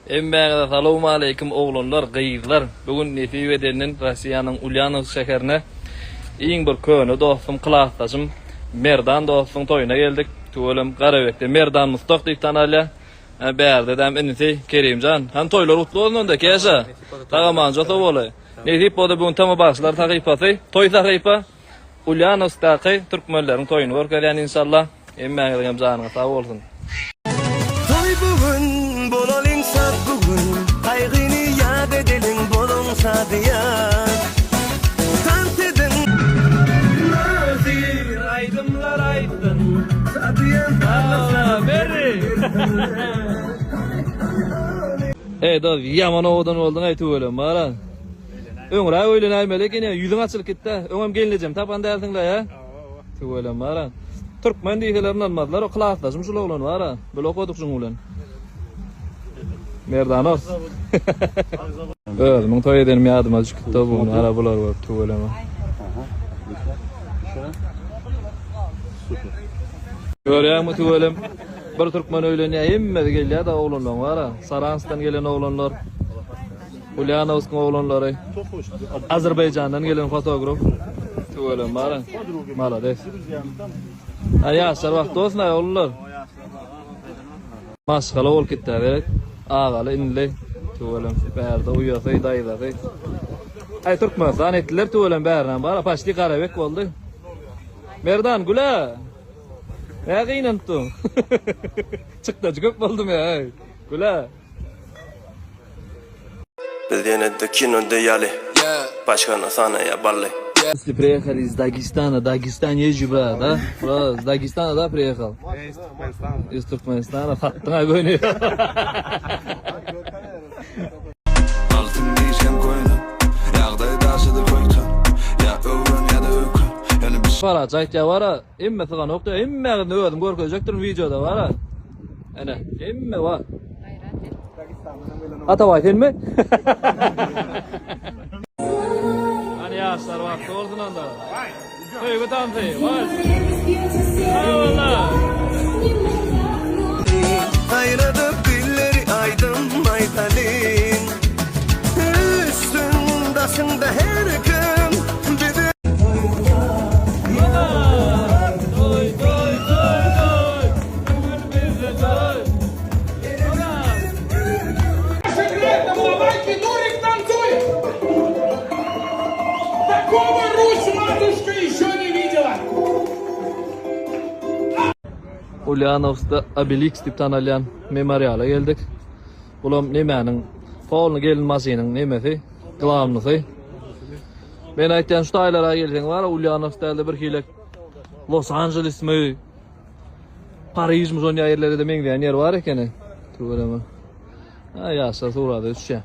Hemmäňize salowmaleýkim oglanlar, gyzlar. Bu gün nesip edenden Rossiýanyň Ulýanowsk şäherine iň bir köne dostum, klasdaşym Merdan dostuň toýuna geldik. Tüwelem Garabekde Merdan Mustak diýip tanalýar. Hä bärde-däm inisi Kerimjan. Hany toýlar gutly bolsun onda Keşa. Sag-amanja sag bolaý. Nesip bolsa bu gün Tama bagşylar sahypasy, toý sahypa. Ulýanowskdaky türkmenleriň toýuny görkezýän inşallah. Hemmäňiziň hem janyňyz sag bolsun. Toý bu gün, bolalyň şat bu gün, Gaýgyny ýat edeliň, boluň şadyýan. Tans ediň. Täsir aýdymlar aýtsyn. Şadyýan Sag Merri. Eý dos ýaman owadan bolduň eý tüweleme bara. Öňräk öýlenäýmeli ekeni ýüzüň açylyp gitdä. Öňem gelnejem tapan dälsiňle hä. Tüweleme bara. Türkmen diýseler ynanmazlar o klasdaşym şul oglan bara. Bile okadyk şuň bilen. Merdanow. Özümiň toý edenim ýadyma düşüp gitdi bu gün ara bulary görüp tüweleme. Görýäňmi tüwelem bir türkmen öýlenýär hemmesi gelýär-de oglanlaň bara. Saranskdan gelen oglanlar. Ulýanowskyň oglanlary. Azerbaýjandan gelen fotograf. Tüweleme bara. Malades. Ha ýaşlar wagtly bolsun aý oglanlar. Maşgala bolup gitdä gerek. Agaly inili. Tüweleme. Bärde uýasy, daýzasy. Aý Türkmenistan etdiler tüweleme bärinem bara paçti Garabek boldy. Merdan güle. Nä gynanyp duň? Çykdajy köp boldumy aý. Güle. Biz ýene-de kinoda ýaly Başgany sanaýa bally. Если приехали из Дагестана, Дагестан есть же, брат, да? Брат, из Дагестана, да, приехал? Я из Туркменистана. Из Туркменистана, satdyň-a göni. Altyn dişem köýnek Ýagdaý daşydyr köýten Ýa öwren ýa-da öýken Ýöne bir Baraç aýtýar bara, hemme syganok diýýär, hemmäňizni özüm görkezjekdirin wideoda bara. Ene, hemme bar. Atabaý senmi? Hany ýaşlar wagtly bolsun onda. Söýgi tansy, wals. Walla. Saýradyp dilleri aýdym aýdalyň Üstüň daşyňda her kim bizi Toý, toý, toý, toý. Bu gün bizde toý. Секретно, давайте Нурик танцует! Такого Русь матушка еще не видела! Ulýanowskda Obeliks diýip tanalýan memoriala geldik. Bulam nemäniň polny gelin maşynyň nemesi, glawnysy. Men aýtýan şu taýlara gelseň bar, Ulýanowsk dälde bir hili Los Anjelesmi, Parižmi şonýa ýerlere-de meňzeýän ýer bar ekeni. Tüweleme. Ha, ýaşlar surata düşýär.